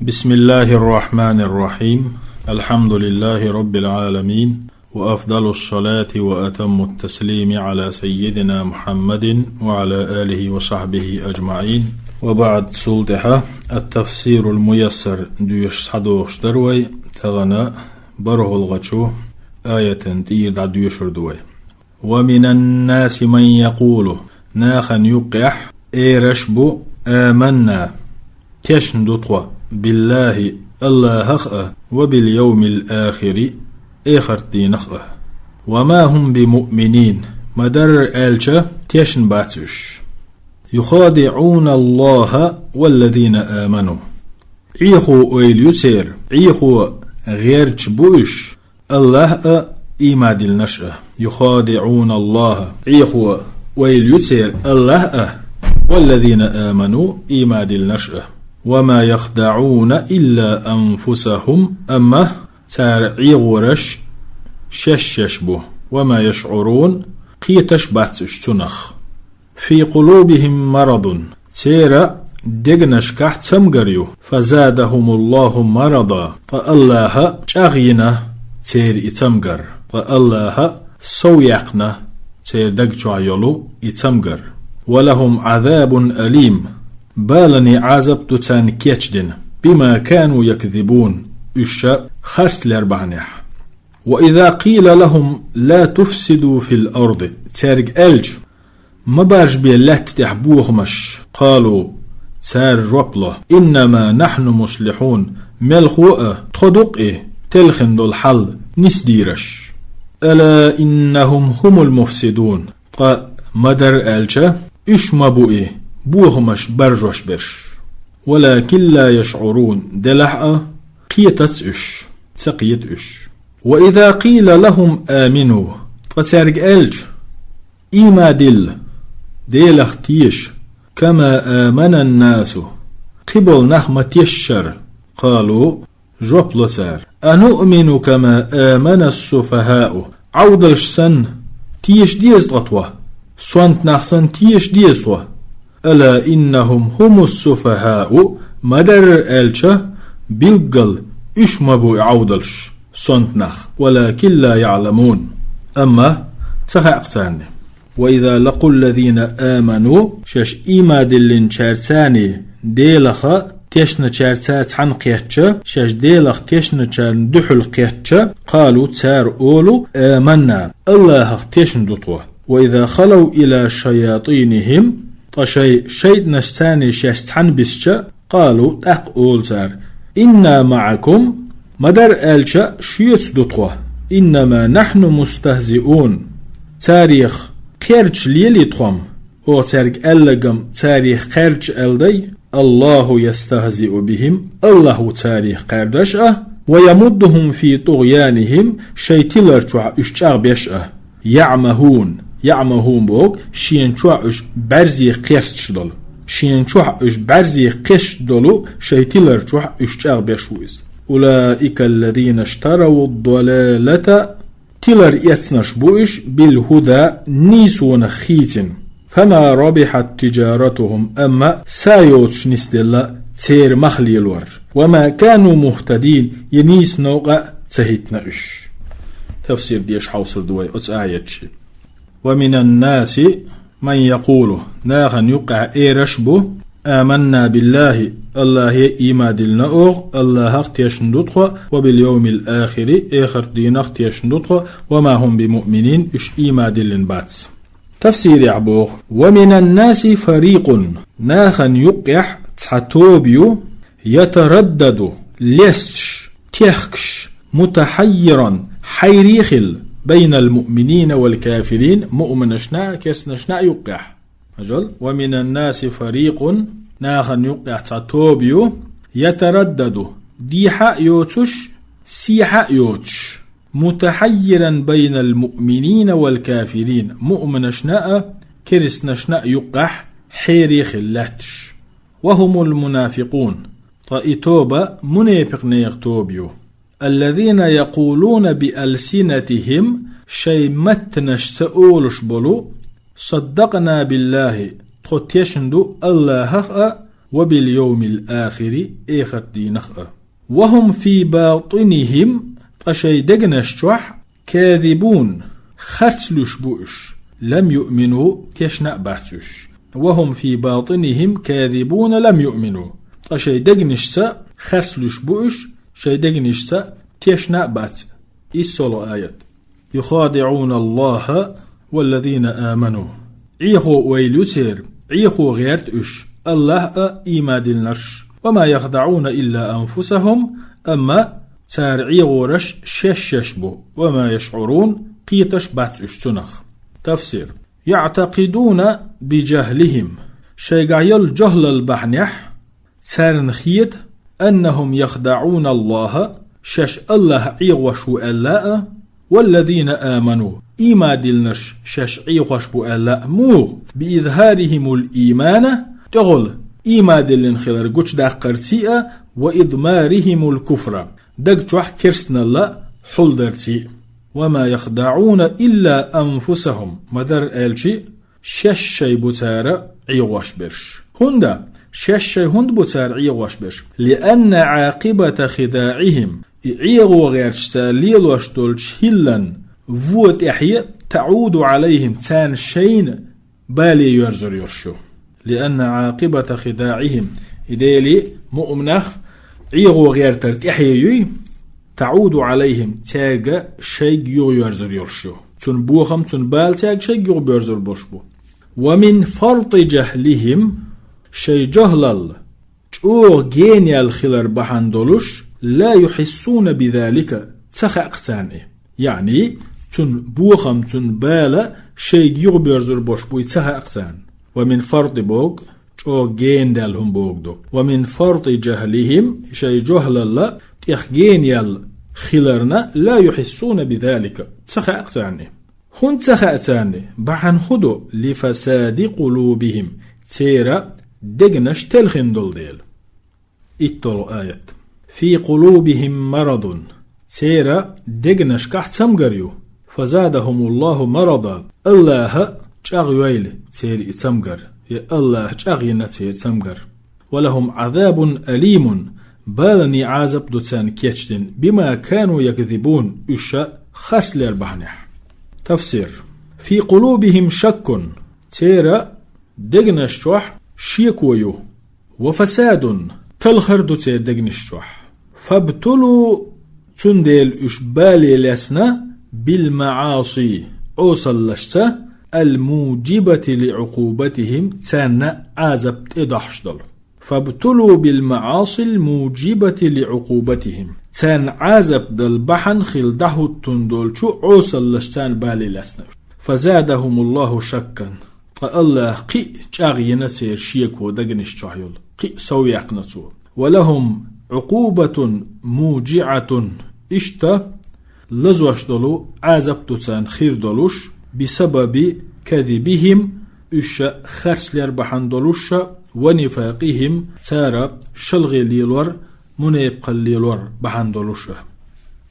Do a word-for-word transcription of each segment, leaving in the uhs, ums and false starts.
بسم الله الرحمن الرحيم. الحمد لله رب العالمين. وأفضل الصلاة وأتم التسليم على سيدنا محمد وعلى آله وصحبه أجمعين. وبعد. Цул тӀехьа التفسير الميسر доьшуш схьадохуш дара вай, тахана бархӀалгӀачу аятан тӀера дӀадоьшур ду вай. ومن الناس من يقول, нахана юккъехь эраш бу, آمنا, тешна ду тхо, بالله, АллахӀах а, وباليوم الآخر, эхарт дийнах а. وما هم بمؤمنين, ма-дарра аьлча, тешна бац уьш. يخادعون الله والذين آمنوا. Ӏехо ойла ю церан, Ӏехо гӀерташ бу уьш, АллахӀ а, ийман диллинарш а. يخادعون الله, Ӏехо ойла ю церан, АллахӀ а, والذين آمنوا, ийман диллинарш а. وما يخدعون إلا أنفسهم, амма цара Ӏехораш шаьш-шаьш бу. وما يشعرون, кхеташ бац уьш цунах. في قلوبهم مرض, церан дегнашкахь цамгар ю, فزادهم الله مرضا, ткъа АллахӀа чӀагӀйина церан и цамгар, ткъа АллахӀа совъяьккхина церан даг чохь йолу и цамгар. ولهم عذاب أليم, баланийн Ӏазап ду царна кечдина, بما كانوا يكذبون, уьш ша харц лер бахьанехь. وإذا قيل لهم لا تفسدوا في الأرض, цаьрга аьлча, ма баржабе лаьтта тӀехь бохамаш, قالوا, цара жоп ло, إنما نحن مصلحون, мелхо а, тхо ду-кх и, телхина долу хьал нисдийраш. ألا إنهم هم المفسدون, ткъа ма-дарра аьлча, уьш ма бу и, бохамаш баржош берш. ولكن لا يشعرون, делахь а, кхетац уьш, ца кхета уьш. وإذا قيل لهم آمنوا, ткъа цаьрга аьлча, ийман дилла, Делах теша, كما آمن الناس, кхиболу нах ма-тешшара, قالوا, жоп ло цара, أنؤمن كما آمن السفهاء, Ӏовдалш санна, теша деза ткъа тхо, сонта нах санна, теша деза тхо. ألا إنهم هم السفهاء, ма-дарра аьлча, билггал уьш ма бу и Ӏовдалш, сонта нах, ولكن لا يعلمون, амма ца хаьа-кх царна. وإذا لقوا الذين آمنوا, шаьш ийман диллинчаьрца, Делах тешначаьрца цхьаьна кхетча, шаьш Делах тешначарна дуьхьал кхетча, قالوا, цара олу, آمنا, АллахӀах тешна ду тхо. وإذا خلوا إلى شياطينهم, ткъа шайн шайтӀанашца шаьш цхьаьна бисча, قالوا, тӀаккха олу цара, إنا معكم, ма-дарра аьлча, шуьца ду тхо, إنما نحن مستهزئون, царех кхерча лели тхо-м, оха цаьрга аьлларг-м царех кхаьрдаш аьлла дай, الله يستهزئ بهم, АллахӀ ву царех кхаьрдаш а, ويمدهم في طغيانهم, шайн тилар чохь уьш чӀагӀбеш а. يعمهون, يعمهون боху, шена чохь уьш бӀаьрзе кхерсташ долу. Шена чохь уьш бӀаьрзе кхерсташ долу шайн тилар чохь уьш чӀагӀбеш ву иза. أولئك الذين اشتروا الضلالة, тилар эцнарш бу уьш, بالهدى, нийсонах хийцина. فما ربحت تجارتهم, амма са йоцуш нисделла церан мах лелор. وما كانوا مهتدين, я нийса новкъа а ца хӀиттина уьш. Тафсир деш хьовсур ду вай оцу аятчи. ومن الناس من يقول, нахана юккъехь эраш а бу, آمنا بالله, АллахӀе ийман диллина оха, АллахӀах тешна ду тхо, وباليوم الآخر, эхарт дийнах тешна ду тхо, وما هم بمؤمنين, уьш ийман диллина бац. Тафсирехь боху: ومن الناس فريق, нахана юккъехь цхьа тоба ю, يتردد, лесташ, техкаш, متحيرا, хьайре хилла, بين المؤمنين والكافرين, муъминашна а, керстанашна а юккъехь. Ажал, ومن الناس فريق, нахана юккъехь цхьа тоба ю, يتردد, дехьа а йоцуш, сехьа а йоцуш, متحيرا بين المؤمنين والكافرين, муъминашна а, керстанашна а юккъехь хьере хилла лаьтташ. وهم المنافقون, ткъа и тоба мунепикънех тоба ю. الذين يقولون بألسنتهم, шайн маттанашца олуш болу: صدقنا بالله, тхо тешна ду АллахӀах а, وباليوم الآخر, эхарт дийнах а. وهم في باطنهم, ткъа шайн дегнаш чохь, كاذبون, харц луьйш бу уьш, لم يؤمنوا, тешна а бац уьш. وهم في باطنهم كاذبون لم يؤمنوا, ткъа шайн дегнашца харц луьйш бу уьш, шайн дегнашца тешна а бац. ИссолгӀа аят. يخادعون الله والذين آمنوا. Ӏехо ойла ю церан, Ӏехо гӀерта уьш, АллахӀ а, ийман диллинарш. وما يخدعون إلا أنفسهم, амма цара Ӏехораш шаьш-шаьш бу, وما يشعرون, кхеташ бац уьш цунах. Тафсир. يعتقدون بجهلهم, шайгахь йолу жохӀлал бахьанехь, царна хета, أنهم يخدعون الله, шаьш АллахӀ Ӏехош ву аьлла а, والذين آمنوا, ийман диллинарш шаьш Ӏехош бу аьлла а. Муха? بإظهارهم الإيمان, тӀехула ийман диллина хилар гучудаккхарций а, وإضمارهم الكفر, даг чохь керстаналла хьулдарций а. وما يخدعون إلا أنفسهم, ма-дарра аьлча, шаьш шай бу цара Ӏехош берш. ХӀунда? Шаьш шай хӀунда бу цара Ӏехош берш? لأن عاقبة خداعهم, и Ӏехо гӀерташ цара лелош долчу хӀиллан вон тӀаьхье, تعود عليهم, царна шайна бале йоьрзур йолуш ю. لأن عاقبة خداعهم, и дели муъминах Ӏехо гӀертар тӀаьхье юй, تعود عليهم, цаьрга шайга юхайоьрзур йолуш ю. Цуьнан бохам, цуьнан бала цаьрга шайга юхабоьрзур болуш бу. ومن فرط جهلهم, шайн жохӀлал чӀогӀа генаяьлла хилар бахьана долуш, لا يحسون بذلك, ца хаьа-кх царна и. Яъни, цуьнан бохам, цуьнан бала шайга юхабоьрзур болуш буй ца хаьа-кх царна. ومن فرط боху, чӀогӀа генадаьлла хӀума боху ду. ومن فرط جهلهم, шайн жохӀлалла тӀех генаяьлла хиларна, لا يحسون بذلك, ца хаьа-кх царна и. ХӀунда ца хаьа царна и? Бахьана хӀун ду? لفساد قلوبهم, церан дегнаш телхина долу дела. ИтталгӀа аят. في قلوبهم مرض, церан дегнашкахь цамгар ю. فزادهم الله مرضا, АллахӀа чӀагӀйойла церан и цамгар, я АллахӀа чӀагӀйина церан цамгар. ولهم عذاب أليم, баланийн Ӏазап ду царна кечдина, بما كانوا يكذبون, уьш харцлер бахьанехь. Тафсир. في قلوبهم شك, церан дегнаш чохь шеко ю, وفساد, талхар ду церан дегнаш чохь. فابتلوا, цундела уьш бале лаьцна, بالمعاصي, Ӏесаллашца, الموجبة لعقوبتهم, царна Ӏазап тӀедохьуш долу. فابتلوا بالمعاصي الموجبة لعقوبتهم, царна Ӏазап дала бахьана хила дӀахӀуттун долчу Ӏесаллашца бале лаьцна уьш. فزادهم الله شكا, ткъа АллахӀа кхин а чӀагӀйина церан шеко дегнаш чохь йолу, кхин а совъяьккхина Цо. ولهم عقوبة موجعة, иштта лазош долу Ӏазап ду царна хир долуш, بسبب كذبهم, уьш харцлер бахьана долуш, ونفاقهم, цара шалгӀе лелор, мунепкъалла лелор бахьана долуш а.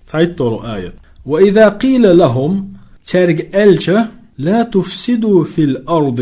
ЦхьайтталгӀа аят. وإذا قيل لهم, цаьрга аьлча, لا تفسدوا في الأرض,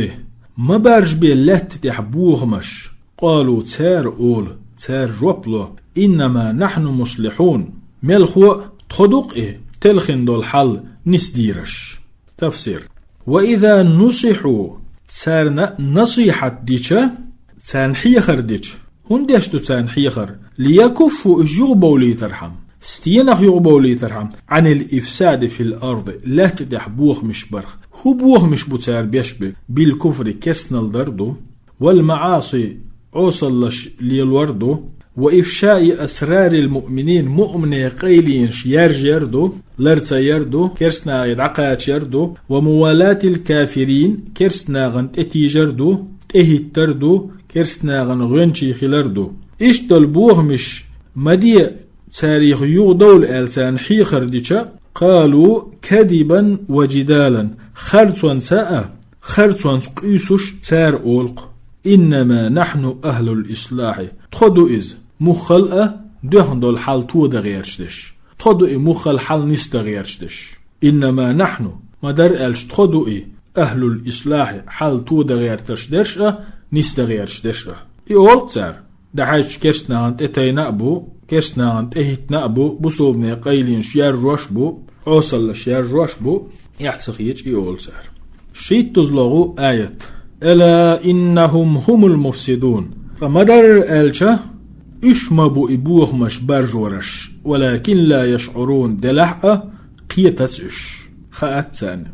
ма баржабе лаьтта тӀехь бохамаш, قالوا, цара олу, цара жоп ло, إنما نحن مصلحون, мелхо а, тхо ду-кх и телхина долу хьал нисдийраш. Тафсир. وإذا نصحوا, царна насихьат дича, царна хьехар дича. ХӀунда деш ду царна хьехар? ليكفوا, уьш юхабовлийтархьама. Стенах юхабовлийтархьама? عن الإفساد في الأرض, лаьтта тӀехь бохамаш барх. ХӀун бохамаш бу цара беш бу? بالكفر, керстанал дар ду. والمعاصي, Ӏесаллаш лелор ду. وإفشاء أسرار المؤمنين, муъминийн къайленаш яржаяр ду, лар ца яр ду, керстанахе дӀакхачаяр ду. وموالاة الكافرين, керстанахана тӀетийжар ду, тӀехӀиттар ду, керстанахана гӀоьнчий хилар ду. Иштта долу бохамаш ма де, царах юхадовла аьлла царна хьехар дича, قالوا كذبا وجدالا, харцонца а, харцонца къуьйсуш цара олу-кх: إنما نحن أهل الإصلاح, тхо ду иза, муххал а, доьхна долу хьал тодан гӀерташ дерш. Тхо ду и муххал хьал нисдан гӀерташ дерш. إنما نحن, ма-дарра аьлча, тхо ду и, أهل الإصلاح, хьал тодан гӀерташ дерш а, нисдан гӀерташ дерш а. И олу цара. Дахьаьжча керстанахана тӀетайна а бу, керстанахана тӀехӀиттина а бу, бусулбане къайленаш яржош а бу, Ӏесаллаш яржош а бу, эхь ца хеташ и олу цара. ШийттазлогӀу аят. «Ала иннахум хумул муфсидун». Ткъа ма дарра аьлча, уьш ма бу и бохамаш баржораш, «валакин ла яшӀурун», делахь а, кхетац уьш, хаац царна.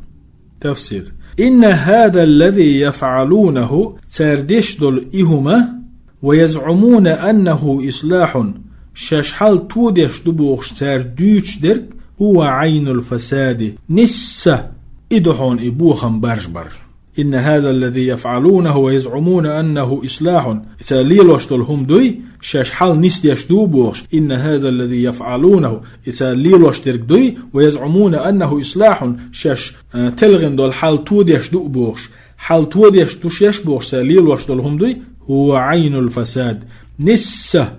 Тафсир. «Инна хаза ллази яфӀалунаху», цара деш долу и хӀума, «ва язӀумуна аннаху ислахьун», шаьш хьал тодеш ду бохуш цара дуьйцуш дерг, «хӀува Ӏайнул фасади», нисса и ду хьуна и бохам баржабар. «Инна хаза ллази яфӀалунаху ва язӀумуна аннаху ислахьун». И цара лелош долу хӀума дуй, шаьш хьал нисдеш ду бохуш. «Инна хаза ллази яфӀалунаху». И цара лелош дерг дуй, «ва язӀумуна аннаху ислахьун», шаьш, а, телхина долу хьал тодеш ду бохуш. Хьал тодеш ду шаьш бохуш цара лелош долу хӀума дуй, «хӀува Ӏайнул фасад». Нисса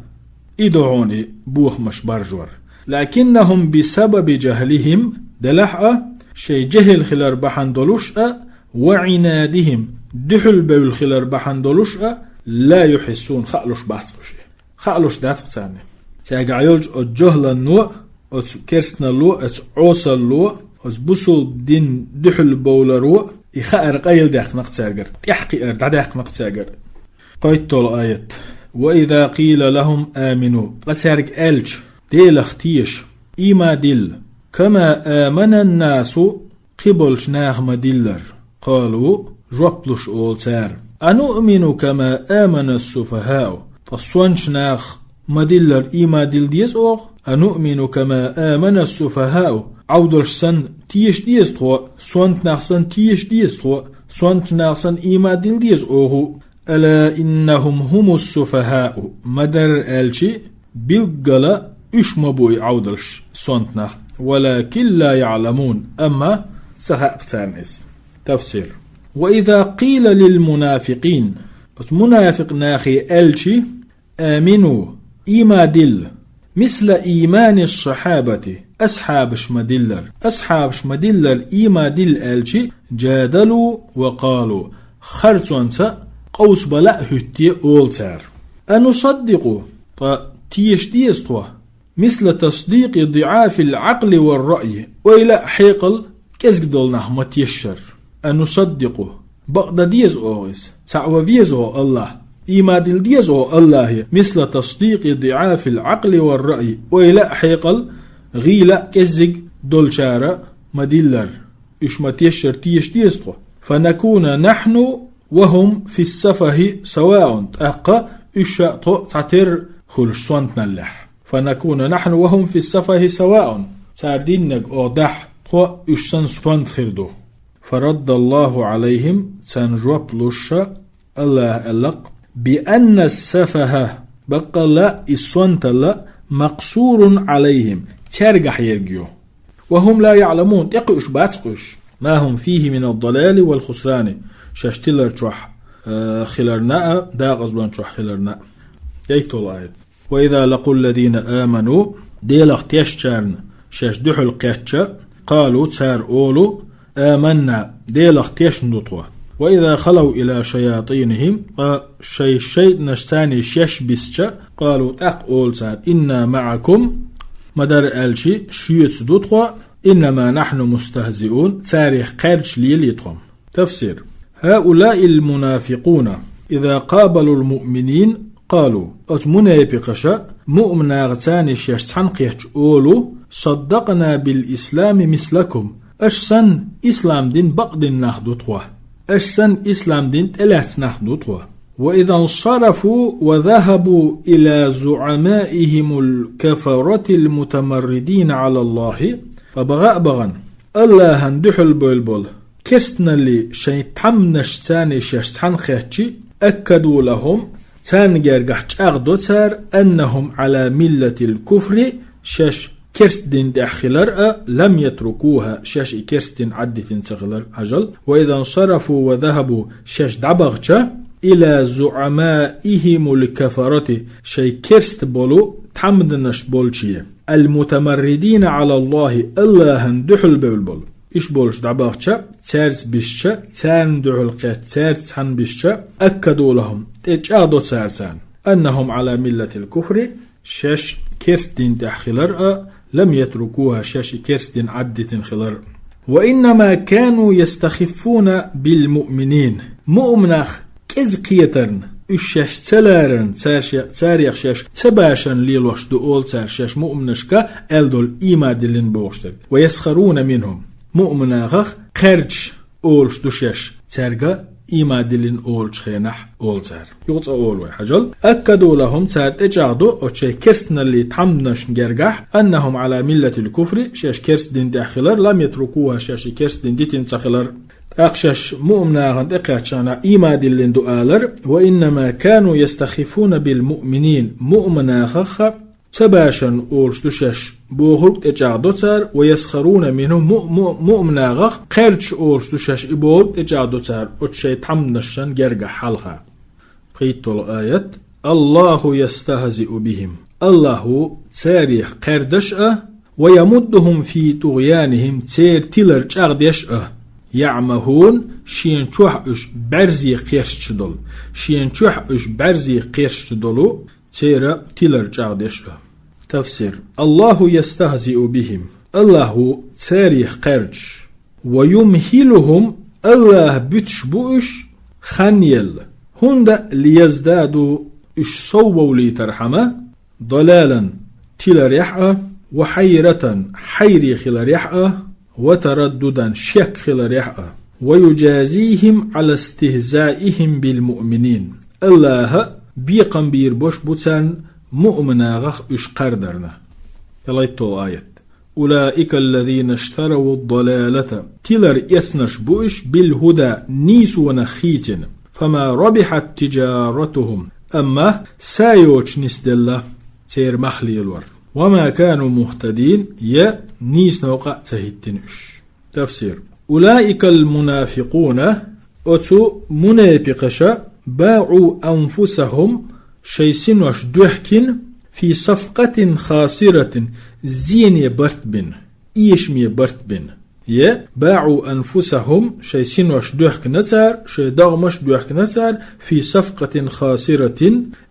и ду хьуна и бохамаш баржор. «Лакиннахум бисабаби жахлихим», делахь а, шайн жехӀил хилар бахьана долуш а, «ва Ӏинадихим», дуьхьал бевлла хилар бахьана долуш а, «ла юхьиссун», хаалуш бац уьш и. Хаалуш дац царна. Цаьргахь йолчу оцу жохӀланно, оцу керстаналло, оцу Ӏесалло, оцу бусулба дин дуьхьал бовларо, и хаар къайладаьккхина-кх цаьргара, тӀаьхьакхиар дӀадаьккхина-кх цаьргара. КхойтталгӀа аят. «Ва иза къийла лахум амину», ткъа цаьрга аьлча, Делах теша, ийман дилла, «кама аманан насу», кхин болчу наха ма-диллара. «Къалу», жоп луш олу цара: «Ануъмину кама аманас-суфахау». Ткъа сонтачу наха ма-диллара ийман дилла деза оха? «Ануъмину кама аманас-суфахау». Ӏовдалш санна теша деза тхо, сонта нах санна теша деза тхо, сонтачу наха санна ийман дилла деза оха? «Ала иннахум хумус-суфахау». Ма-дарра аьлча, билггала уьш ма бу и Ӏовдалш, сонта нах. «Валакин ла яъламун». Амма ца хаьа-кх царна иза. Тафсир. «Ва иза къийла лил мунафикъин». Оцу мунафикъ нахе аьлча, «Амину», ийман дилла, «мисла ийманис-сахьабати», асхьабаш ма-диллара. Асхьабаш ма-диллара ийман дилла аьлча, «жадалу ва къалу», харцонца а, къовсабала а хӀуьтту олу цара. «Анусаддикъу», ткъа теша деза тхо, «мисла тасдикъи диъафил Ӏакъли вар-раъйи», ойла а, хьекъал а кӀезиг долу нах ма-тешшара. «Анусаддикъу», бакъдан деза оха иза, цхьаъ ван веза оха АллахӀ, ийман дилла деза оха АллахӀе, «мисла тасдикъи диъафил Ӏакъли вар-раъйи», ойла а, хьекъал а, гӀийла а кӀезиг долчара а ма-диллара. Уьш ма-тешшара теша деза тхо. «Фанакуна нахьну ва хӀум фис-сафахи саваун», тӀаккха уьш а, тхо а цхьатерра хуьлуш сонтаналлехь. «Фанакуна нахьну ва хӀум фис-сафахи саваун». Цара диннарг оха дахь, тхо а уьш санна сонта хир ду. «Фараддаллаху Ӏалайхим», царна жоп луш а, АллахӀа аьлла-кх: «Би аннас-сафаха», баккъалла а и сонталла, «макъсурун Ӏалайхим», цаьргахь ерг ю. «Ва хӀум ла яъламун», тӀекхуьуш бац-кх уьш. «Ма хӀум фихи минад-далали вал-хусрани», шаьш тилар чохь, э, хиларна а, дакъазлон чохь хиларна а. ДейтталгӀа аят. «Ва иза лакъул-лазина аману», Делах тешначарна шаьш дуьхьал кхетча, «къалу», цара олу: «Аманна», Делах тешна ду тхо. «Ва иза халав ила шаятинихим», ткъа шайн шайтӀанашцани шаьш бисча, «къалу», тӀаккха олу цара: «Инна маӀакум», ма-дарра аьлча, шуьца ду тхо, «иннама нахьну мустахзиун», царех кхаьрдаш лелий тхо. Тафсир. «ХӀаулаил мунафикъуна иза къабалул муъминин къалу». Оцу мунепикъаша муъминашцани шаьш цхьаьна кхетча олу: «Саддакъна бил-ислами мислакум». Аша санна ислам дин бакъдина нах ду тхо. Аша санна ислам дин тӀелаьцна нах ду тхо. «Ва изан сарафу ва захабу ила зуӀамаихимул кафаратил мутамарридина Ӏалаллахи», ткъа бага а багӀана, АллахӀан дуьхьал бевлла болу керстаналлий шайн тхьамданашцани шаьш цхьаьна кхетча, «аккаду лахум», царна гергахь чӀагӀдо цара, «аннахум Ӏала миллатил куфри», шаьш керста дин тӀехь хилар а, «лам ятрукуха», шаьш и керста дин Ӏаддитина ца хилар хьажал. «Ва изан сарафу ва захабу», шаьш дӀабахча, «ила зуӀамаихимул кафарати», шайн керста болу тхьамданаш болче. «Ал-мутамарридина Ӏалаллахи», АллахӀан дуьхьал бевлла болу. Иш болуш дӀабахча, цаьрца бисча, царна дуьхьал кхетча, цаьрца цхьаьна бисча, أكدوا لهم, тӀечӀагӀдо цара царна, أنهم على ملة الكفر, шаьш керста дин тӀехь хилар а, لم يتركوها, шаьш и керста дин Ӏаддитина хилар а. وإنما كانوا يستخفون بالمؤمنين. Муъминах кӀеза кхетарна, уьш шаьш ца ларарна, цар ше-, царех шаьш ца башарна лелош ду, олу цара шаьш муъминашка аьлла долу ийман диллина бохуш дерг. ويسخرون منهم. Муъминахах кхаьрдаш олуш ду шаьш, цаьрга ийман диллина олучу хенахь, олу цара. Юха цкъа олу вай хьажал. أكدوا لهم, цара тӀечӀагӀдо оцу шайн керстаналлин тхьамданашна гергахь, أنهم على ملة الكفر, шаьш керста дин тӀехь хилар, لم يتركوها, шаьш и керста дин дитина ца хилар. ТӀаккха шаьш муъминахана тӀекхаьчча, ийман диллина ду алар, وإنما كانوا يستخفون بالمؤمنين, муъминахах ца башарна олуш ду шаьш бохург тӀечӀагӀдо цара, ويسخرون منهم, му-, му-, муъминахах кхаьрдаш олуш ду шаьш и бохург тӀечӀагӀдо цара оцу шайн тхьамданашна гергахь хьалха. ПхийтталгӀа аят. الله يستهزئ بهم. АллахӀа царех кхаьрдаш а, ويمدهم في طغيانهم, церан тилар чӀагӀдеш а, يعمهون, шена чохь уьш бӀаьрзе кхерчаш долу, шена чохь уьш бӀаьрзе кхерчаш долу, церан тилар чӀагӀдеш а. Тафсир. الله يستهزئ بهم. АллахӀа царех кхаьрдаш. ويمهلهم, АллахӀа буьтуш бу уьш, хан елла. ХӀунда, ليزدادوا, уьш совбовлийтархьама, ضلالا, тиларехь а, وحيرة, хьайре хиларехь а, وترددا, шек хиларехь а. ويجازيهم على استهزائهم بالمؤمنين. АллахӀа бекхам бийр беш бу царна муъминагӀах уьш кхардарна. ЯлхайтталгӀа аят. أولئك الذين اشتروا الضلالة. Тилар эцнарш бу уьш بالهدى, нийсонах хийцина. فما ربحت تجارتهم. Амма са йоцуш нисделла церан мах лелор. وما كانوا مهتدين, я нийса новкъа а ца хӀиттина уьш. Тафсир. أولئك المنافقون, оцу мунепикъаша, باعوا أنفسهم, шайн синош доьхкина, في صفقة خاسرة, зене барт бина, эшаме барт бина. Я, باعوا أنفسهم, шайн синош доьхкина цара, шайн догӀмаш доьхкина цара, في صفقة خاسرة,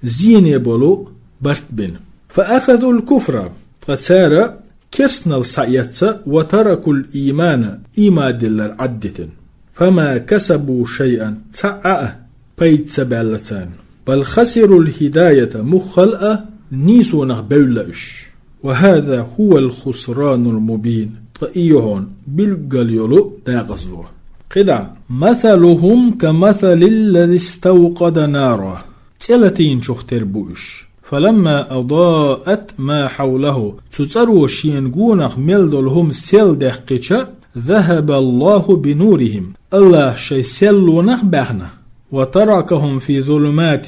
зене болу барт бина. فأخذوا الكفر, ткъа цара керстанал схьаэцна, وتركوا الإيمان, ийман диллар Ӏаддитина. فما كسبوا شيئا, цхьа а пайда ца баьлла царна. بل خسروا الهداية, муххал а нийсонах бевлла уьш. وهذا هو الخسران المبين, ткъа и ю хьуна билггал йолу декъазло. КхидӀа. مثلهم كمثل الذي استوقد نارا. ЦӀе латийначух тера бу уьш. فلما أضاءت ما حوله, цу цӀаро шена гонах мел долу хӀума сел даьккхича, ذهب الله بنورهم, АллахӀа шайн серлонах баьхна, وتركهم في ظلمات,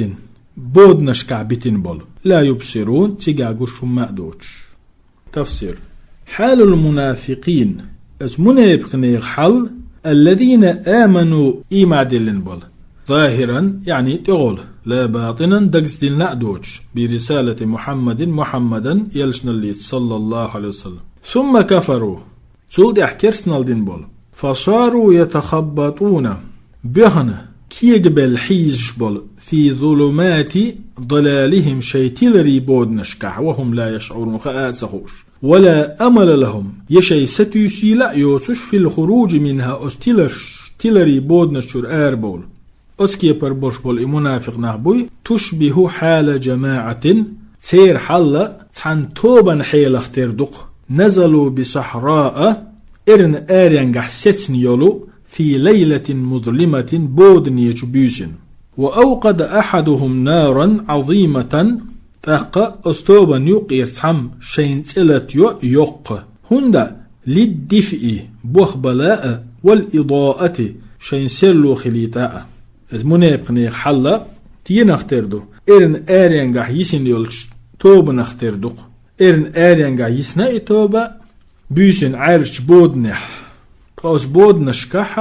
боданашкахь битина болу, لا يبصرون, цигахь гуш хӀумма а доцуш. Тафсир. حال المنافقين, оцу мунепикънех хьал, الذين آمنوا, ийман диллина болу. ظاهرا, яъни тӀехула, لا باطنا, дагца динна а доцуш, برسالة محمد, Мухьаммадан элчаналлица, صلى الله عليه وسلم. ثم كفروا, цул тӀаьхьа керстанал дина болу. فصاروا يتخبطون, боьхна, кегабелла хьийзаш болу, في ظلمات ضلالهم, шайн тиларийн боданашкахь, وهم لا يشعرون, хаа а ца хууш. ولا أمل لهم, я шайн сатуьйсийла а йоцуш, في الخروج منها, оцу тиларш-, тиларийн боданаш чуьра арабовла. Оцу кепара болуш болу и мунафикъ нах буй, تشبه حال جماعة, церан хьал цхьана тобанан хьелах тера ду-кх. نزلوا بصحراء, эрна аренгахь сецна йолу, في ليلة مظلمة, боданечу буьйсина. وأوقد أحدهم نارا عظيمة, тӀаккха оцу тобанна юккъера цхьамма шайна цӀе латайо йоккха. ХӀунда? للدفء, бохбала а, والإضاءة, шайн серло хилийта а. Иза мунепикънех хьал тенах тера ду, эрна аренгахь йисина йолчу тобанах тера ду-кх. Эрна аренгахь йисна и тоба, буьйсина Ӏаьржачу боданехь. Ткъа оцу боданашкахь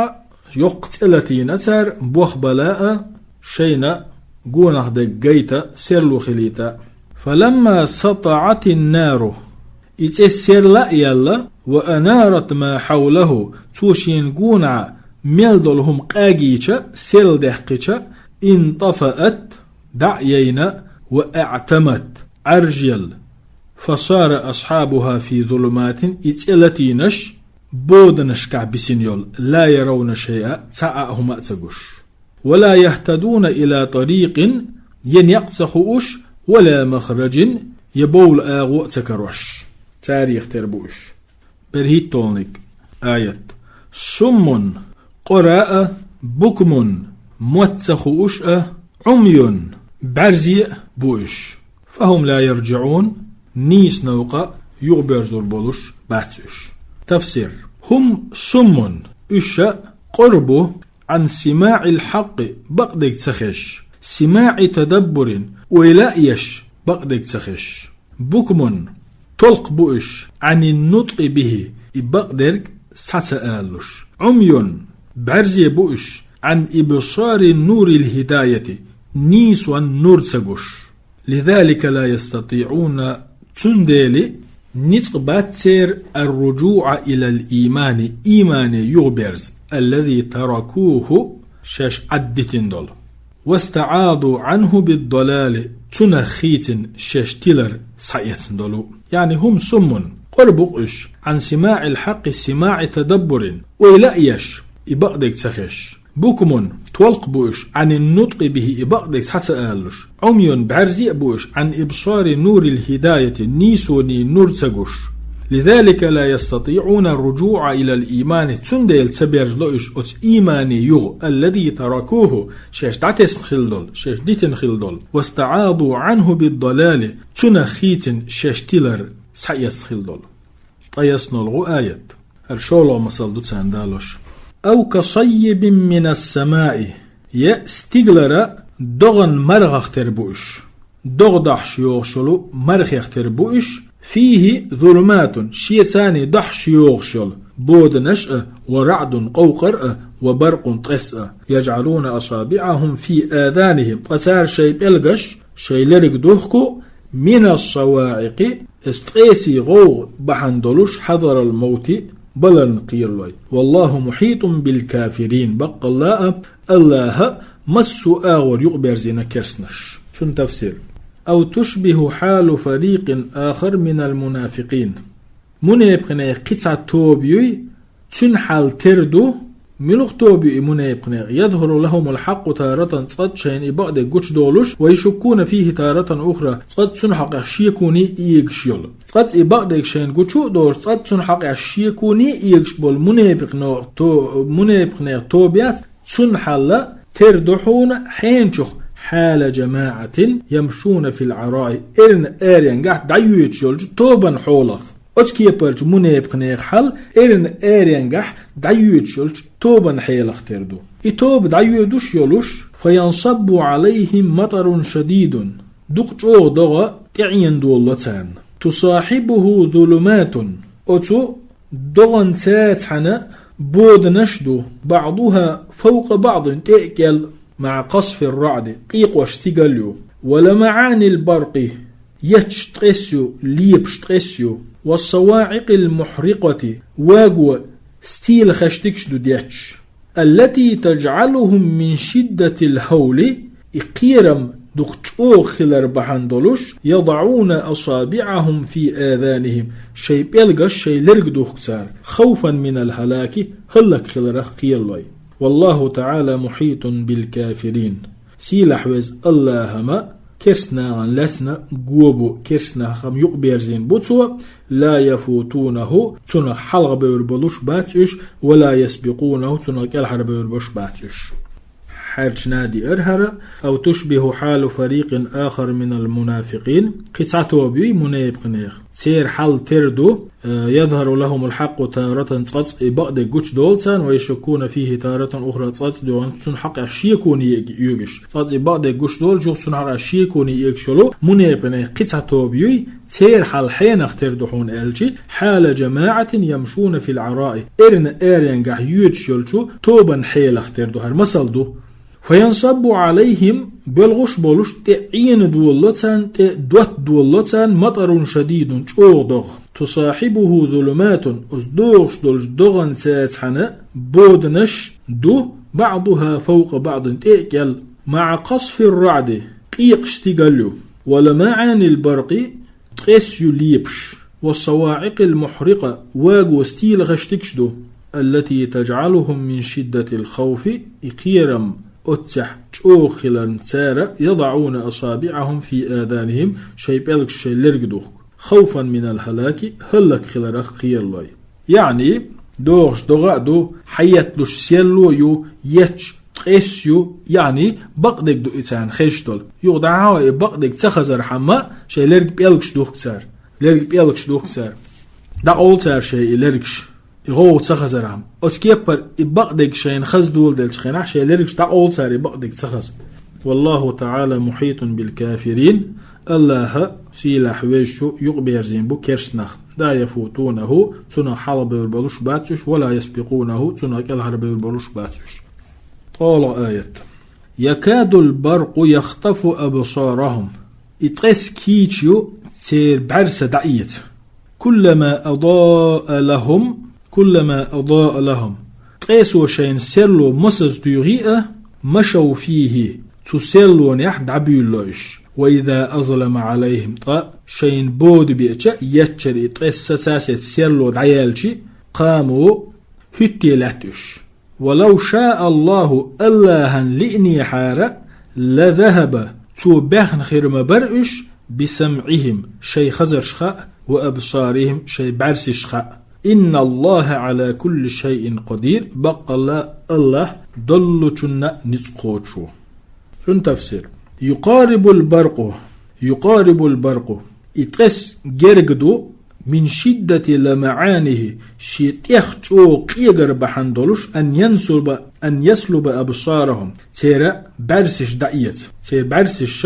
йоккха цӀе латийна цара, бохбала а, шайна гонах дерг гайта, серло хилийта. فلما سطعت النار, и цӀе серла а яьлла, وأنارت ما حوله, цо шен гонахьа мел долу хӀума къагийча, сел даьккхича, انطفأت, дӀа а яйна, وأعتمت, Ӏаьржъелла. فصار أصحابها في ظلمات, и цӀе латийнарш боданашкахь бисина йолу, لا يرون شيئا, цхьа а хӀума а ца гуш. ولا يهتدون إلى طريق, я некъ ца хууш, ولا مخرج, я бовла агӀо а ца карош. Царех тера бу уьш. БерхӀитталниг аят. صم, къора а, بكم, мотт ца хууш а, عمي, бӀаьрзе а бу уьш. فهم لا يرجعون, нийса новкъа юхаберзор болуш бац уьш. Тафсир. هم صم, уьш а къора бу, عن سماع الحق, бакъдерг ца хезаш, سماع تدبر, ойла а еш, бакъдерг ца хезаш. بكم, толкх бу уьш, عن النطق به, и бакъдерг схьа ца алалуш. عمي, бӀаьрзе бу уьш, عن إبصار نور الهداية, нийсонан нур ца гуш. لذلك لا يستطيعون, цундела ницкъ бац церан الرجوع إلى الإيمان, иймане юхаберза, الذي تركوه, шаьш Ӏаддитина долу. واستعاضوا عنه بالضلال, цунах хийцина шаьш тилар схьаэцна долу. يعني هم صم, къора бу-кх уьш, عن سماع الحق سماع تدبر, ойла а еш, и бакъдерг ца хезаш. بكم, толкх бу уьш, عن النطق به, и бакъдерг схьа ца алалуш. عمي, бӀаьрзе а бу уьш, عن إبصار نور الهداية, нийсонан нур ца гуш. لذلك لا يستطيعون الرجوع إلى الإيمان, цундела ца берзало уьш оцу иймане юха, الذي تركوه, шаьш дӀатесна хилла долу, шаьш дитина хилла долу. واستعاضوا عنه بالضلال, цунах хийцина шаьш тилар схьаэцна хилла долу. ТӀеяснолгӀу аят. ХӀара шолгӀа масал ду царна далош. أو كصيب من السماء, я стигалара догӀан маргӀах тера бу уьш. ДогӀа дохьуш йогӀуш йолу мархех тера бу уьш, فيه ظلمات, шеца дохьуш йогӀуш йолу боданаш а, ورعد, къовкъар а, وبرق, ткъес а. يجعلون أصابعهم في آذانهم, ткъа цара шайн пӀелгаш шайн лерг духку, من الصواعق, иза ткъесий гӀовгӀа бахьана долуш, حذر الموت, баларна кхералой. والله محيط بالكافرين, баккъалла а, АллахӀа массо а агӀор юкъаберзийна керстанаш. Цуьнан тафсир. أو تشبه حال فريق آخر من المنافقين. Мунепикънех кхин цхьа тоба юй, цуьнан хьал тера ду, муьлха тоба ю и мунепикънех? يظهر لهم الحق تارة, цкъацца шайна и бакъдерг гучудолуш, ويشكون فيه تارة أخرى, цкъацца цуьнан хьокъехь шеконе а эгаш йолу. Цкъацца и бакъдерг шайна гучу а долуш, цкъацца цуьнан хьокъехь шеконе а эгаш болу мунепикъно-, то-, мунепикънех тоба яц, цуьнан хьал тера ду хьуна хьенчух, حال جماعة يمشون في العراء, эрна аренгахь дӀайоьдуш йолчу тобанан хьолах. Оцу кепарчу мунепикънехан хьал эрна аренгахь дӀайоьдуш йолчу тобанан хьелах тера ду. И тоба дӀайоьдуш йолуш, فينصب عليهم مطر شديد, дукха чӀогӀа догӀа тӀеӀенадолало царна. تصاحبه ظلمات, оцу догӀан цаьрца цхьаьна боданаш а ду, بعضها فوق بعض, тӀе а кӀел, مع قصف الرعد, къекъош стигал ю, ولمعان البرق, етташ ткъес ю, лепаш ткъес ю, والصواعق المحرقة, ваго стийла хештигаш ду детташ, التي تجعلهم من شدة الهول, и кхерам дукха чӀогӀа хилар бахьана долуш, يضعون أصابعهم في آذانهم, шайн пӀелгаш шайн лерг духку цара, خوفا من الهلاك, хӀаллакьхиларах кхералой. والله تعالى محيط بالكافرين. Сийлахь веза АллахӀа-м керстанашна лаьцна го бу, керстанашха-м юкъаберзийна бу Цо, لا يفوتونه, цунах хьалха бевр болуш бац уьш, ولا يسبقونه, цунах кӀелхьара бевр болуш бац уьш. ХӀара чу нади архӀара, أو تشبه حال فريق آخر من المنافقين, кхин цхьа тоба юй мунепикънех. Церан хьал тера ду, э, يظهر لهم الحق تارة, цкъацкъа и бакъдерг гучудолу царна, ويشكون فيه تارة أخرى, цкъацкъа дуьхьал цуьнан хьокъехь шеконе эгаш. Цкъацкъа и бакъдерг гучудолучух цуьнан хьокъехь шеконе эгаш йолу мунепикънех кхин цхьа тоба юй, церан хьал хьенах тера ду хьуна аьлча, حال جماعة يمشون في العراء, эрна аренгахь йоьдуш йолчу тобанан хьелах тера ду, хӀара масал ду. فينصب عليهم, белгӀуш болуш, тӀе Ӏена долало царна, тӀе дотта долало царна, مطر شديد, чӀогӀа догӀа. تصاحبه ظلمات, оцу догӀуш долчу догӀанца цхьаьна боданаш ду, بعضها فوق بعض, тӀе а кӀел, مع قصف الرعد, къекъаш стигал ю, ولمعان البرق, ткъес ю лепаш, والصواعق المحرقة, ваго стийлахьаш дикаш ду, التي تجعلهم من شدة الخوف, и кхерам оццехь чӀогӀа хиларна, цара, يضعون أصابعهم في آذانهم, шайн пӀелгаш шайн лерга духку, خوفا من الهلاك, хӀаллакьхиларах кхералой. ЯӀни, догӀуш догӀа а ду, хьаетталуш серло а ю, етташ ткъес ю, яъни, бакъдерг ду и царна хезаш долу. Юха дӀахьа а и бакъдерг ца хазархьама, шайн лерга пӀелгаш духку цара. Лерга пӀелгаш духку цара. ДӀакъовлу цара шайн и лергаш, и гӀовгӀа ца хазархьама. Оцу кеппара и бакъдерг шайна хаза доладелчу хенахь, шайн лергаш дӀакъовлу цара и бакъдерг ца хаза. والله تعالى محيط بالكافرين. АллахӀа, сийлахь везачу, юкъаберзийна бу керст нах. لا يفوتونه, цунах хьалхабевр болуш бац уьш, ولا يسبقونه, цунах кӀелхьарбевр болуш бац уьш. ТкъолгӀа аят. يكاد البرق يخطف أبصارهم. И ткъес кийча ю церан бӀаьрса дӀаэца. كلما أضاء لهم, كلما أضاء لهم. Ткъесо шайна серло масаза туьйхи а, مشوا فيه, цу серлонехь дӀабуьйлало уьш. وإذا أظلم عليهم, ткъа шайна бода беача, еччара и ткъес сацасецна серло дӀаяьлчи, قاموا, хӀуьттий лаьтта уьш. ولو شاء الله, АллахӀан лиънехьара, لذهب, цо баьхна хир ма бара уьш, بسمعهم, шайн хазаршха а, وأبصارهم, шайн бӀаьрсашха а. إن الله على كل شيء قدير, баккъалла АллахӀ доллучунна а ницкъ кхочуш ву. Цуьнан тафсир. يقارب البرق, يقارب البرق. И ткъес герга ду, من شدة لمعانه, шен тӀех чӀогӀа къегар бахьана долуш, أن ينسب, أن يسلب أبصارهم, церан бӀаьрсаш дӀаэца. Церан бӀаьрсаш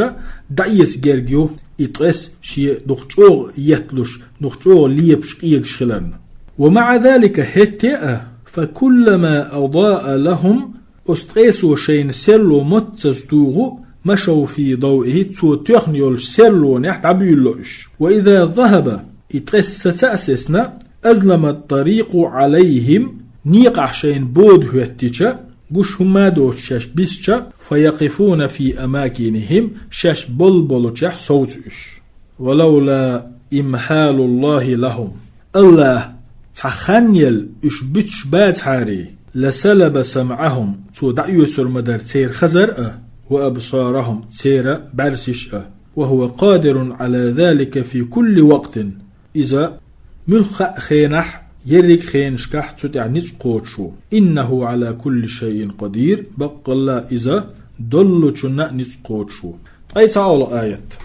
дӀаэца герга ю и ткъес, шен дукха чӀогӀа етталуш, дукха чӀогӀа лепаш, къегаш хиларна. ومع ذلك, хӀетте а, فكلما أضاء لهم, оцу ткъесо шайна серло маццаза туху, مشوا في ضوئه, цо тоьхна йолчу серлонехь дӀабуьйлало уьш. وإذا ذهب, и ткъес саца а сецна, أظلم الطريق عليهم, некъахь шайна бода хӀоьттича, гуш хӀумма а доцуш шаьш бисча, فيقفون في أماكنهم, шаьш болу болчохь совцу уьш. ولولا إمهال الله لهم. АллахӀ цхьа хан елла уьш буьтуш бацахьара, لسلب سمعهم, цо дӀаоьцур ма дара церан хазар а, وأبصارهم, церан бӀаьрсаш а. وهو قادر على ذلك في كل وقت. Иза муьлхха а хенахь, ерриг а хенашкахь цу тӀехь ницкъ кхочуш ву. إنه على كل شيء قدير, баккъалла иза доллучунна а ницкъ кхочуш ву. Ткъе цхьа олу аят.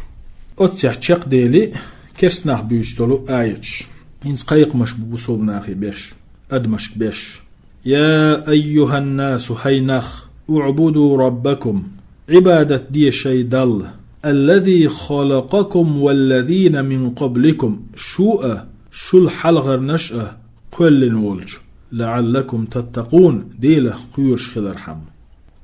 Оццехь чекхдели керстанах буьйцуш долу аяташ. ХӀинца кхайкхамаш бу бусулба нахе беш, адамашка беш. يا أيها الناس, хӀай нах, اعبدوا ربكم, Ӏибадат де шайн Далла, الذي خلقكم والذين من قبلكم, шу а, шул хьалхарнаш а кхоьллина волчу, لعلكم تتقون, Делах кхоьруш хилархьама.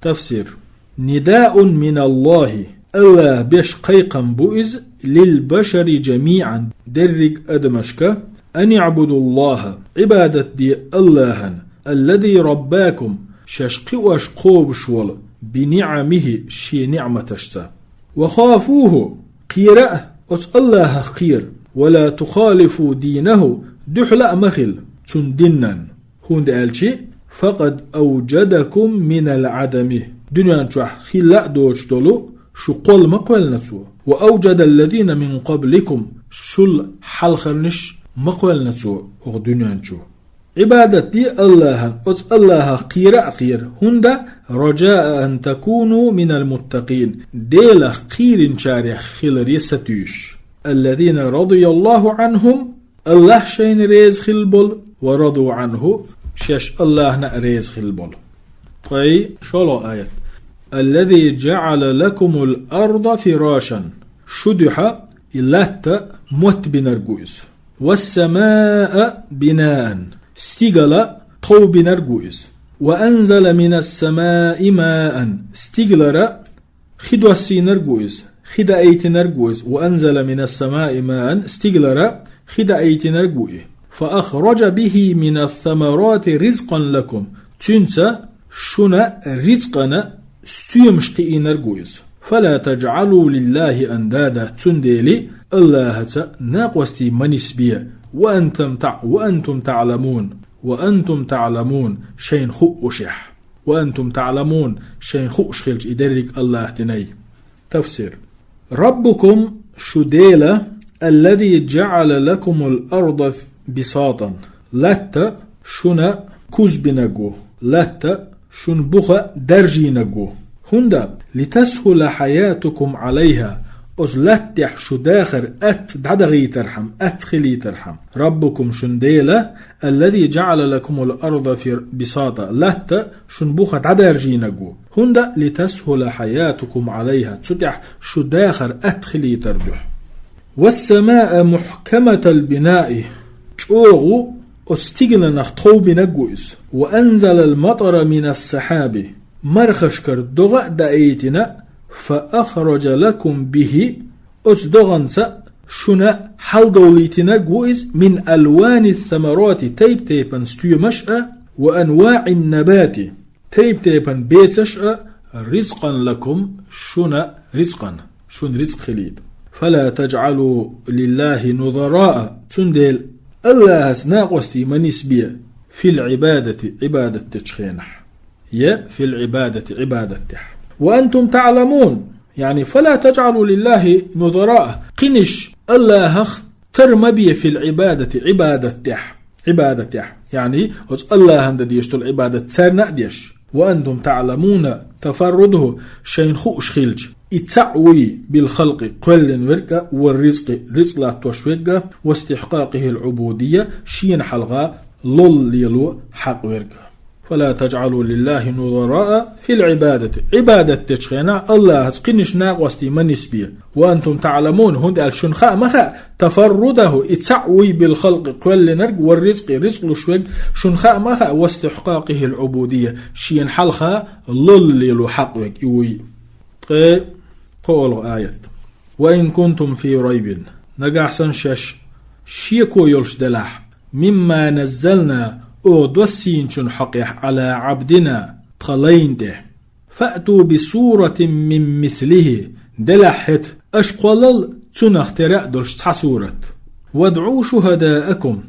Тафсир. نداء من الله, АллахӀа беш кхайкхам бу иза, للبشر جميعا, дерриг а адамашка, أن اعبدوا الله, Ӏибадат де АллахӀана, الذي رباكم, шаьш кхиош кхобуш волу, بنعمه, шен ниӀматашца. وخافوه, кхера а, оцу АллахӀах кхера, ولا تخالفوا دينه, дуьхьала а ма хила цуьнан динан. ХӀунда аьлча, فقد أوجدكم من العدم, дуьнен чохь хилла а доцуш долу шу кхолла ма кхоьллина цо. وأوجد الذين من قبلكم, шул хьалхарнаш ма кхоьллина цо хӀокху дуьнен чу. Ӏибадат де АллахӀана, оцу АллахӀах кхера а кхера, хӀунда, رجاء أن تكونوا من المتقين, Делах кхийринчарех хиларе сатуьйсуш. الذين رضي الله عنهم, АллахӀ шайна реза хилла болу, ورضوا عنه, шаьш АллахӀна а реза хилла болу. Ткъе шолгӀа аят. الذي جعل لكم الأرض فراشا, шу дуьхьа и латта мотт бинарг ву иза. والسماء بناء, стигала тхов бинарг ву иза. وأنزل من السماء ماء, стигалара хи доссийнарг ву иза, хи даийтинарг ву иза. وأنزل من السماء ماء, стигалара хи даийтинарг ву и. فأخرج به من الثمرات رزقا لكم, цуьнца шуна рицкъана стоьмаш кхиийнарг ву иза. فلا تجعلوا لله أندادا, цундела Аллахьаца накъостий ма нисбе. وأنتم تع-, وأنتم تعلمون, وأنتم تعلمون, шайна хуушехь. وأنتم تعلمون, шайна хууш хилча и дерриг Аллахь динай. Тафсир. ربكم, шу Дела, الذي جعل لكم الأرض بساطا, латта шуна куз бинарг ву, латта шун буха даржийнарг ву. ХӀунда? لتسهل حياتكم عليها, оцу латта тӀехь шу дахар атта дӀадахийтархьама, атта хилийтархьама. ربكم, шун Дела, الذي جعل لكم الأرض في-, بساطا, латта шун буха дӀадаржийнарг ву. ХӀунда? لتسهل حياتكم عليها, цу тӀехь шу дахар атта хилийтар дуьхьа. والسماء محكمة البناء, чӀогӀа оцу стигаланах тхов бинарг ву иза. وأنزل المطر من السحاب, мархашкара догӀа а даийтина, فأخرج لكم به, оцу догӀанца шуна хьалдовлийтинарг ву иза, من ألوان الثمرات, тайп-тайпана стоьмаш а, وأنواع النبات, тайп-тайпана бецаш а, رزقا لكم, шуна рицкъана, шун рицкъ хилийта. فلا تجعلوا لله نظراء, цундела Аллахьаца накъостий ма нисбе, في العبادة, Ӏибадат дечу хенахь. Я في العبادة, Ӏибадат тӀехь. وأنتم تعلمون, яъни فلا تجعلوا لله نظراء, кхиниш Аллахьах тар ма бе في العبادة, Ӏибадат тӀехь. Ӏибадат тӀехь. Яъни оцу Аллахьан дан дезаш долу Ӏибадат царна а деш. وأنتم تعلمون تفرده, шайна хууш хилча, и цхьаъ вуй بالخلق, кхоьллина верг а, والرزق, рицкъ латтош верг а, واستحقاقه العبودية, шена хьалха лолла лело хьакъ верг а. فلا تجعلوا لله نظراء في العبادة. Ӏибадат дечу хенахь Аллахьаца кхиниш накъостий ма нисбе. وأنتم تعلمون, хӀунда аьлча шуна хаа ма хаьа, تفرده, и цхьаъ вуй بالخلق, кхоьллинарг, والرزق, рицкъ луш верг, шуна хаа ма хаьа, واستحقاقه العبودية, шена хьалха лолла лело хьакъ верг и вуй. Ткъе кхоалгӀа аят. وإن كنتم في ريب, нагахь санна шаьш шеко йолуш делахь, مما نزلنا, оха доссийначун хьокъехь, على عبدنا, тхан лайна тӀе, فأتوا بسورة من مثله, делахь хӀета, аша кхоллал цунах тера а долуш цхьа сурат. وادعوا شهداءكم,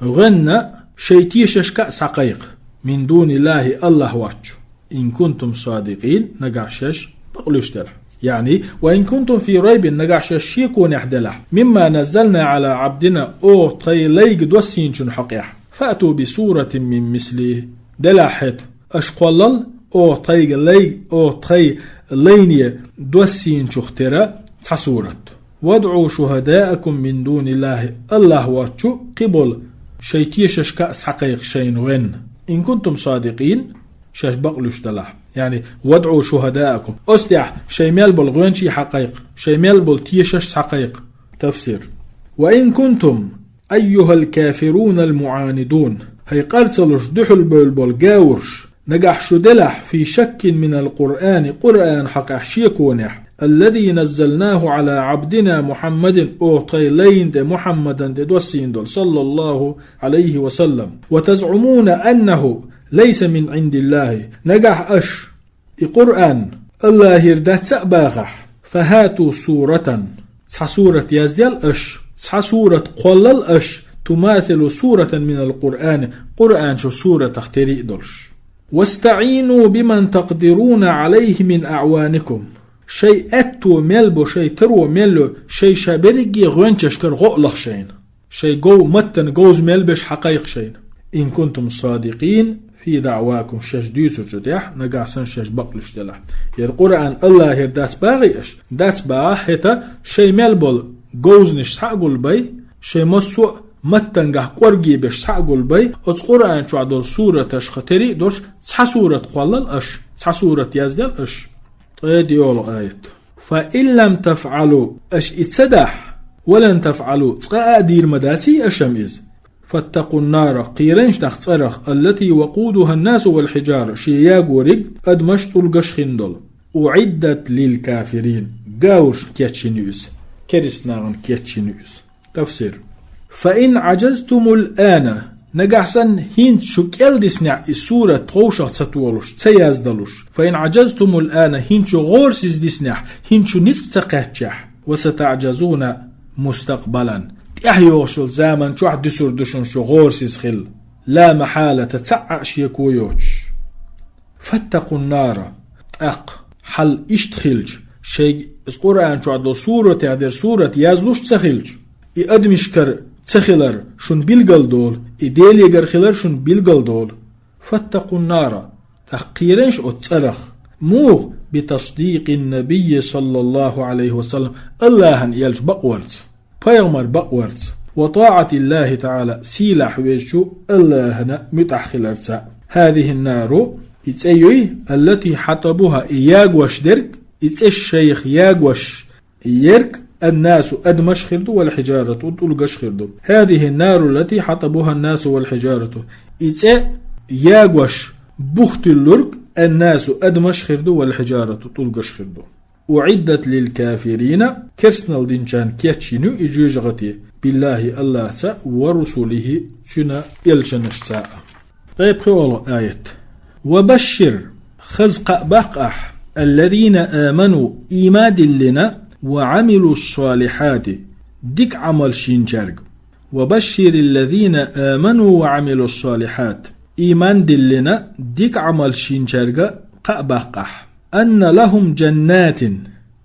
гӀенна шайн тешашка а схьакхайкха, من دون الله, Аллахь воцчу. إن كنتم صادقين, нагахь шаьш бакълуьйш делахь. Яъни, وإن كنتم في ريب, нагахь шаьш шеконехь делахь, مما نزلنا على عبدنا, оха тхайн лайга доссийначун хьокъехь, فأتوا بسورة من مثله, делахь хӀета, аша кхоллал оха тхайга лай-, оха тхайн лайне доссийначух тера цхьа сурат. وادعوا شهداءكم من دون الله, Аллахь воцчу кхиболу шайн тешашка а схьакхайкха шайна гӀенна. إن كنتم صادقين, шаьш бакълуьйш делахь. Яъни, وادعوا شهداءكم. Оцу тӀехь шайн мел болу гӀоьнчий хьакхайкха, шайн мел болу тешаш схьакхайкха. Тафсир. وإن كنتم أيها الكافرون المعاندون, хӀай къар ца луш дуьхьал бевлла болу гавурш, нагахь шу делахь, في شك من القرآن, Къуръан хьокъехь шеконехь, الذي نزلناه على عبدنا محمد, оха тхайн лайна тӀе Мухьаммадан тӀе доссийна долу, صلى الله عليه وسلم, وتزعمون أنه ليس من عند الله, нагахь аша и Къуръан Аллахьера дац а бахахь, فهاتوا سورة, цхьа сурат яздаьл аша, цхьа сурат кхоллал аша, تماثل سورة من القرآن, Къуръан чу суратах тера а долуш. واستعينوا بمن تقدرون عليه من أعوانكم. Шайн аьтто мел бо, шайн таро мел йо, шайн ша берриге гӀоьнчашкара гӀо а лаха шайна. Шайн гов-, маттана говза мел беш хьакхайкха шайна. إن كنتم صادقين في دعواكم, шаьш дуьйцурчу тӀехь, нагахь санна шаьш бакълуьйш делахь. ХӀара Къуръан Аллахьера дац бахахь аша, дац бахахь, хӀета шайн мел болу говзанаш схьа а гулбай, шайн массо а маттангахь кӀорге беш схьа а гулбай, оцу Къуръан чохь долу сураташха тера а долуш, цхьа сурат кхоллал аша, цхьа сурат яздаьл аша. Ткъе диъолгӀа аят. فإن لم تفعلوا, аша и ца дахь, ولن تفعلوا, цкъа а дийр ма даций аша-м иза. فاتقوا النار, кхераш тӀаккха цӀерах, التي وقودها الناس والحجارة, ше ягориг адамаш, тӀулгаш хинна долу. أعدت للكافرين, гаврашна кечйина ю иза, керстанашна кечйина ю иза. Тафсир. فإن عجزتم الآن, нагахь санна хӀинца шу кӀел диснехь и сурат тховшах ца толуш, ца яздалуш. فإن عجزتم الآن, хӀинца шу гӀорасиз диснехь, хӀинца шу ницкъ ца кхаьччехь. وستعجزون مستقبلا, тӀаьхьа йогӀуш йолу заман чохь дуьсур ду шуна шу гӀорасиз хила. لا محالة, цхьа а шеко йоцуш. فاتقوا النار, тӀаккха хьал иштта хилча, шайга иза Къуръан чохь долу суратех дерг сурат яздеш ца хилча, и адамашкара ца хилар шуна билгал долу, и Делегара хилар шуна билгал долу. فاتقوا النار, тӀаккха кхераш оцу цӀарах. Муха? بتصديق النبي صلى الله عليه وسلم, Аллахьан элча бакъварца, пайхамар бакъварца, وطاعة الله تعالى, сийлахь везачу Аллахьана муьтӀахь хиларца. هذه النار, и цӀе юй, التي حطبها, и ягош дерг, и цӀе шайх ягош ерг, الناس, адамаш хир ду, والحجارة, тӀулгаш хир ду. هذه النار التي حطبها الناس والحجارة, и цӀе ягош бухтуьллург, الناس, адамаш хир ду, والحجارة, тӀулгаш хир ду. أعدت للكافرين, керстанал динчарна кечйина ю и жоьжахати, بالله, Аллахьца, ورسله, цуьнан элчанашца. ТӀе пхиолгӀа аят. وبشر, хаза кхаъ баккха ахь, الذين آمنوا, ийман диллина, وعملوا الصالحات, дика Ӏамалш йинчаьрга. وبشر الذين آمنوا وعملوا الصالحات, ийман диллина, дика Ӏамалш йинчаьрга кхаъ баккха ахь. أن لهم جنات,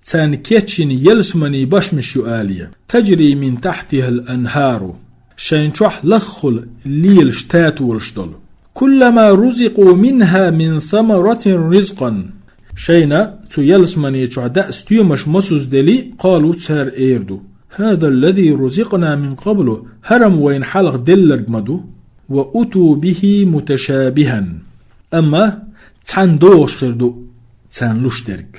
царна кечйина ялсаманийн бошмаш ю алий, تجري من تحتها الأنهار, шайн чохь лаххула лелаш татолаш долу. كلما رزقوا منها من ثمرة رزقا, шайна цу ялсамани чохь даа стоьмаш мосазза делий, قالوا, цара эр ду: هذا الذي رزقنا من قبل, хӀара-м вайна хьалха делларг ма ду. وأتوا به متشابها, амма цхьаьна догӀуш хир ду царна луш дерг.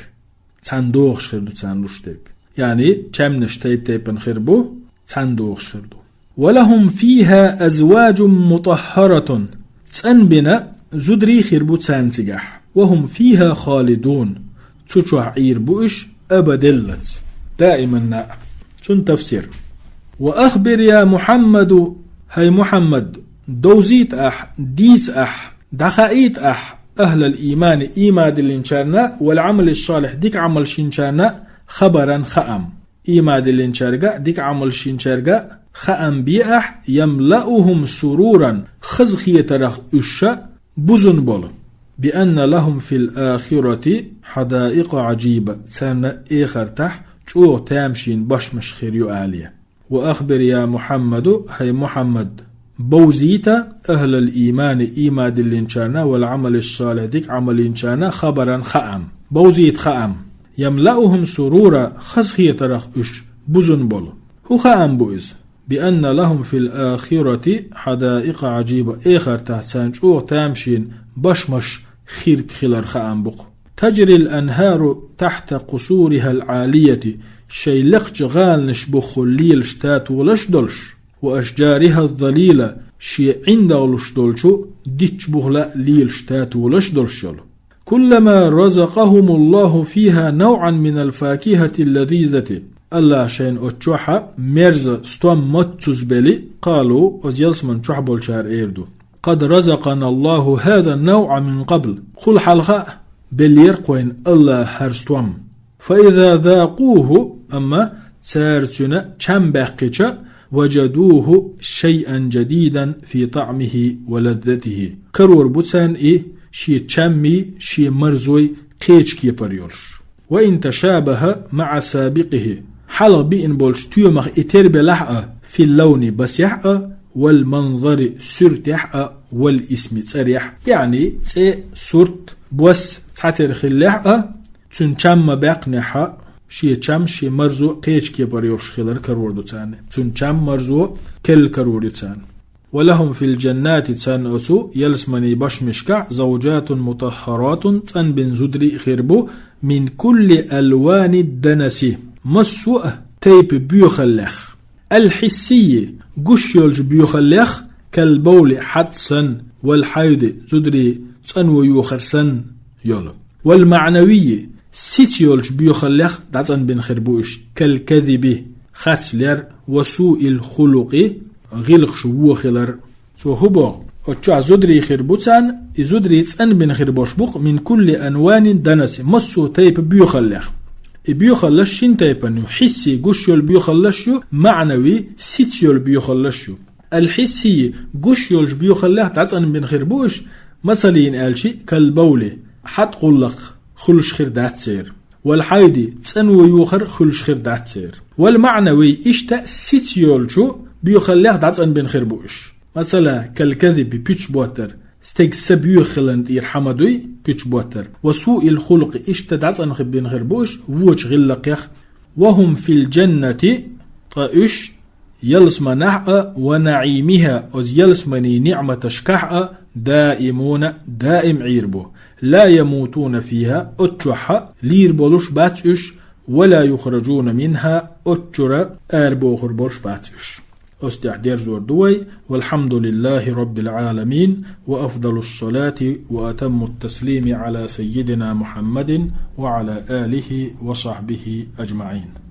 Цхьаьна догӀуш хир ду царна луш дерг. Яъни, чаьмнаш тайп-тайпана хир бу, цхьаьна догӀуш хир ду. ولهم فيها أزواج مطهرة, цӀанбина зударий хир бу царна цигахь. وهم فيها خالدون, цу чохь Ӏийр бу уьш абаделлац, даиманна а. Цуьнан тафсир. وأخبر يا محمد, хӀай Мухьаммад, довзийта ахь, дийца ахь, дӀахаийта ахь, أهل الإيمان, ийман диллинчарна, والعمل الصالح, дика Ӏамалш йинчарна, خبرا, хаам. Ийман диллинчаьрга а, дика Ӏамалш йинчаьрга а хаам бе ахь, يملؤهم سرورا, хазахетарах уьш ша бузун болу. بأن لهم في الآخرة حدائق عجيبة, царна эхартахь чӀогӀа тамашийна бошмаш хир ю алий. وأخبر يا محمد, хӀай Мухьаммад, бовзийта, أهل الإيمان, ийман диллинчарна, والعمل الصالح, дика Ӏамал йинчарна, خبرا, хаам. Бовзийта хаам. يملؤهم سرورا, хазахетарах уьш бузун болу. ХӀун хаам бу иза? بأن لهم في الآخرة حدائق عجيبة, эхартахь царна чӀогӀа тамашийна бошмаш хирг хилар хаам бу-кх. تجري الأنهار تحت قصورها العالية, шайн лекхачу гӀаланаш бухахула лелаш татолаш долуш, وأشجارها الظليلة, шен ӀиндагӀлуш долчу дитташ бухахула лелаш татолаш долуш йолу. كلما رزقهم الله فيها نوعا من الفاكهة اللذيذة, Аллахь шайна оцу чохь мерза стом моццуза бели, قالوا, оцу ялсаман чохь болчара эр ду: قد رزقنا الله هذا النوع من قبل, кхул хьалха а беллера-кх вайна Аллахь хӀара стом. فإذا ذاقوه, амма цара цуьнан чам баьккхича, وجدوه شيئا جديدا في طعمه ولذته, карор бу царна и шен чаммий, шен марзой кхечу кепара йолуш. وإن تشابه مع سابقه, хьалха биъна болчу стоьмах и тера белахь а, في اللون, басехь а, والمنظر, суьртехь а, والاسم, цӀарехь, яъни цӀе, сурт, бос цхьатера хиллехь а, цуьнан чам ма баьккхинехь а, шен чам, шен марзо кхечу кепара йолуш хилар карор ду царна. Цуьнан чам, марзо керла карор ю царна. ولهم في الجنات, царна оцу ялсаманийн бошмашкахь, زوجات مطهرات, цӀанбина зударий а хир бу, من كل ألوان الدنس, массо а тайпа боьхаллех. الحسي, гуш йолчу боьхаллех, كالبول хьац санна, والحيض зударий цӀанву йохар санна йолу. والمعنوي сица йолчу боьхаллех дӀацӀанбина хир бу уьш, كالكذب харцлер, وسوء الخلق гӀиллакхаш вон хилар. Цо хӀун боху? Оцу чохь зударий хир бу царна, и зударий цӀанбина хир болуш бу-кх, من كل أنواع الدنس массо а тайпа боьхаллех. И боьхаллаш шина тайпана ю: хьисси гуш йолу боьхаллаш ю, маънави сица йолу боьхаллаш ю. الحسي гуш йолчу боьхаллех дӀацӀанбина хир бу уьш, масалйина аьлча, كالبول хьатӀа гӀуллакх хуьлуш хир дац церан. والحيض цӀанву йохар хуьлуш хир дац церан. والمعنوي иштта сица йолчу боьхаллех дӀацӀанбина хир бу уьш. Масала, كالكذب пуьчча боттар, стеган са боьха хиларна тӀера хьама дуй пуьчча боттар. وسوء الخلق иштта дӀацӀанбина хир бу уьш вочу гӀиллакхех. وهم في الجنة ткъа уьш ялсаманехь а, ونعيمها оцу ялсаманин ниӀматашкахь а, دائمون даим Ӏийр бу. لا يموتون فيها оцу чохь а лийр болуш бац уьш, ولا يخرجون منها оцу чуьра арабохур болуш бац уьш. Оцу тӀехь дерзор ду вай. والحمد لله رب العالمين، وأفضل الصلاة وأتم التسليم على سيدنا محمد وعلى آله وصحبه أجمعين.